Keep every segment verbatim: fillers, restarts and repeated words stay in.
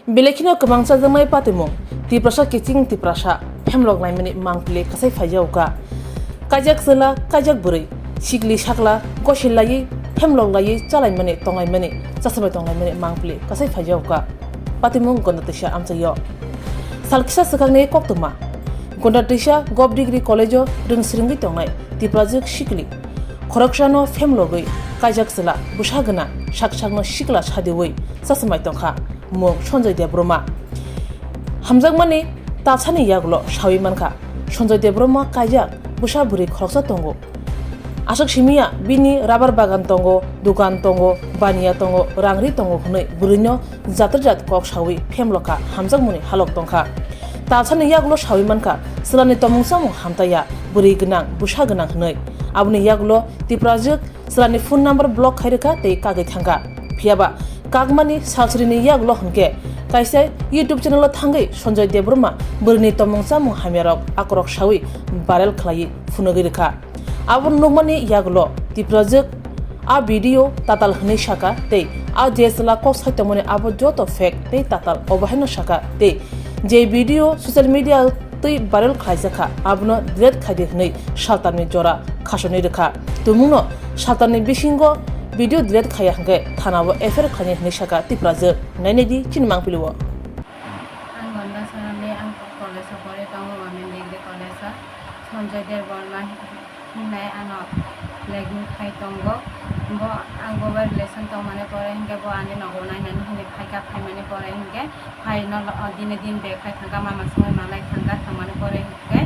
Belai kheno kwbang chajaknai patimung, Tiprasa kiching Tiprasa phemlok laimani mangpili kasai phaijago kha. Kaijak chwla, kaijak bwrwi, sikli sakla gosil laiwi phemlok laiwi chalaimani tonglaimani, chasamai tonglaimani mangpili kasai phaijago kha. Patimung Gonda Twisa amchaio. Sal kisa swkangni koktwma. Gonda Twisa Govt Degree College-o rwng swrwngwi tongnai Tiprajwk sikli khoroksano phemlogwi kaijak chwla bwsa gwnang sak sakno sikla sadiwi chasamai tongkha. Mung Sanjoy Debbarma. Hamjakmani talsani yagulo sawi mankha, Sanjoy Debbarma kaijak bwsa bwrwi khoroksa tongo. Aswk simiya bini rabar bagan tongo, dukan tongo, baniya tongo, rangri tongo hwnwi bwrwino jatrjat kok sawi phemlokha, hamjakmani halok tongkha. Talsani yagulo sawi mankha, chwlani tomung chamung hamtaiya, bwrwi gwnang, bwsa gwnang hwnwi. Aboni yagulo Tiprajwk chwlani phone number block khai rwkha tei kagwi thangkha. Phiyaba kakmani salsrini yagulo hwnkhe kaisa YouTube channel-o thangwi Sanjoy Debbarma bwrwini tomung chamung hamyarok akorok sawi viral khlaiwi phunugwi rwkha. Abo nukmani yagulo Tiprajwk a video tatal hwnwi saka tei a je chwla kok sai tongmani abo joto fake tei tatal obo haino saka tei je video social media twi viral khlaijak kha, abono delete khaidi hwnwi saltamni jora khasonwi rwkha. Tumungno saltamni bisingo video delete khaiya hwnkhe thanao F I R khlainai hwnwi saka Tiprajwk. Nainai di chini mangpili o. Ang Gonda Sarani, ang college-o pore tongo, Government Degree College-o. Sanjoy Debbarma hwnwi ano blackmail khai tongo. Bo, ang bo bai relation tongmani pore hinkhe bo ani nogo nainani hwnwi phaikha, phaimani pore hinkhe phaino lo-, o dini din bag khai thangkha, mama songwi malai thangkha, thangmani pore hinkhe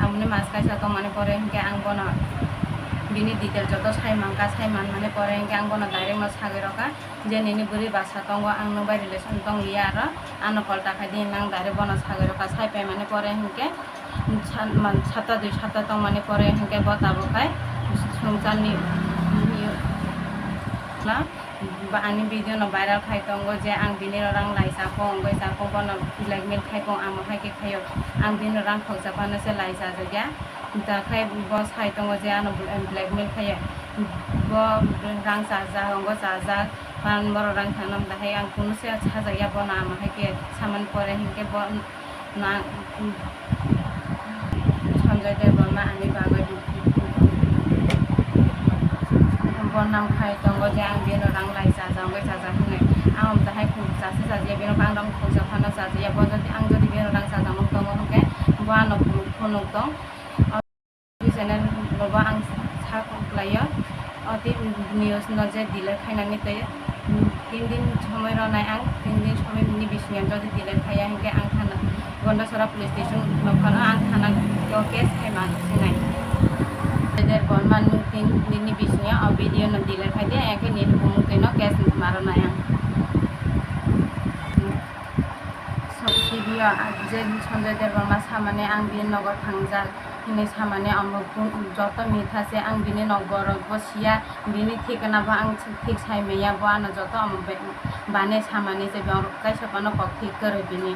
amoni mas kaisa tongmani pore hinkhe ang bono bini detail joto sai mankha, sai manmani pore hinkhe ang bono direct no sagwi rwkha je nini bwrwi basa tongo, ang nwng bai relation tongliya aro ano call ta khai di hinwi ang direct bono sagwi rwkha, sai paimani pore hinkhe San-, man-, satta dui satta tongmani pore hinkhe bo tabuk khai swngcharni na ba ani video no viral khai tongo je ang bini rang lai chapung wngwi chapung bono blackmail khai pung amo hai khe khaio ang bini rang khokjak phano se lai chajakya da khai bo sai tongo je ano blackmail khaiya bo rang chajak wngo chajak pan borok rang thangna dahai ang kunu se sajak ya bono amo hai khe samani pore hinkhe bo. Na, Sanjoy Debbarma ani bagwi bornam khai tongo je ang bini rang lai chajak wngwi chajak hwnwi. Ang omtahai chasi chajiya bini rang khokjak phano chajiya. Bo jodi, ang jodi bini rang chajakmung tongo hwnkhe bo ano phunuk tong. Channel rogo ang sa kok khlaio. O tei news no je delete khainani tei tin din somoi ronai ang, tin din somoi ni bisingo jodi delete khaiya hinkhe ang thana Gondasora police station nokhano ang thana o case khai man sinai. Debbarma nwng tin din ni bisingo o video no delete khai di, engkhe nini bumung twi no case ma ronai ang. Sokchibiyo je Sanjoy Debbarma samani ang bini nogo thangjak. Hwnwi samani omo joto mitha se ang bini nok borok bo siya, bini thikana bo ang thik sai manya, bo ano joto omo be-, bani samani je borok kaisa phano kok thik kwrwi bini.